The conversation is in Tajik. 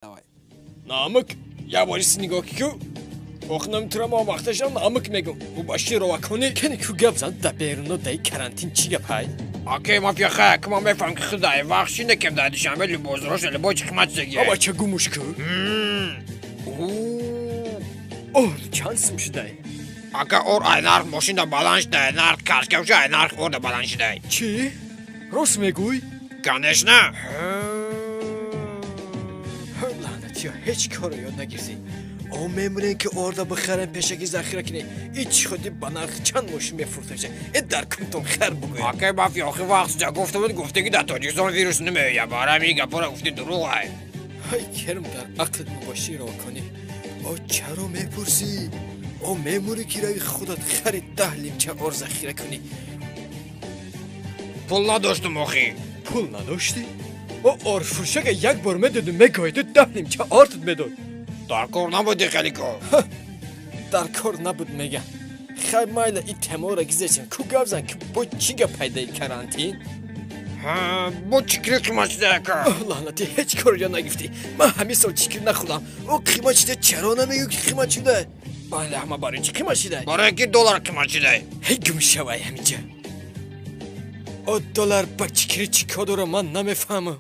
Давай. Намук, як бориси нигоҳ ки ку. Охинам тура мо вақташам намук мегум. Мубашир ровакони кани ку гап зан да беруно даи карантин чӣ гап ҳай? Аке мафия хай, ки ман мефаҳмам ки худай вақт шинда кем дар Душанбе либосрош либо чи қимат шудагӣ. Абача гумуш ку. Ор чанд сум шудай? Ака ор ай нарх мошинда баланд шудай, нарх кашкавша ай нарх орда баланд шудай. Чӣ? Рост мегӯй? Конечно. Лаънатиё, ҳеҷ корро ёд нагирдӣ. О мемонем ки орда бихарем, пешакӣ захира кунем. Ич худи ба нарх чанд мошин мефурӯхта. Э дар кунтон хар бугӯем. Аке мафия охи вақт шуда гуфта буд, гуфта ки дар Тоҷикистон вирус намеояд. Барам ин гапҳоро гуфти дурӯғ ай. Ҳай керм дар ақлат мубошир роваконӣ. О чаро мепурсӣ? О мемурӣ ки рави худат хари 10 лимча ор захира кунӣ. Пул надоштум охи. Пул надоштӣ? О орфурӯшага як бор медоду мегоиду 10 лимча ортат медод. Дар кор набуди хеле кор. Дар кор набуд мега. Хай майла и темора гизечем. Ку гап зан ки бо чӣ гап пайдаи карантин? Бо чикри қимат шуда ака. Лаънатӣ, ҳеҷ корро ёд нагирифтӣ. Ман ҳамин сол чикри нахӯрдам. О қимат шуда чаро намегӯ ки қимат шуда? Бале, ҳама барои чӣ қимат шуда? Барои ки доллар қимат шуда. Ҳей гум шавай ҳаминҷа. О доллар ба чикри чӣ кор дорам ман намефаҳмам.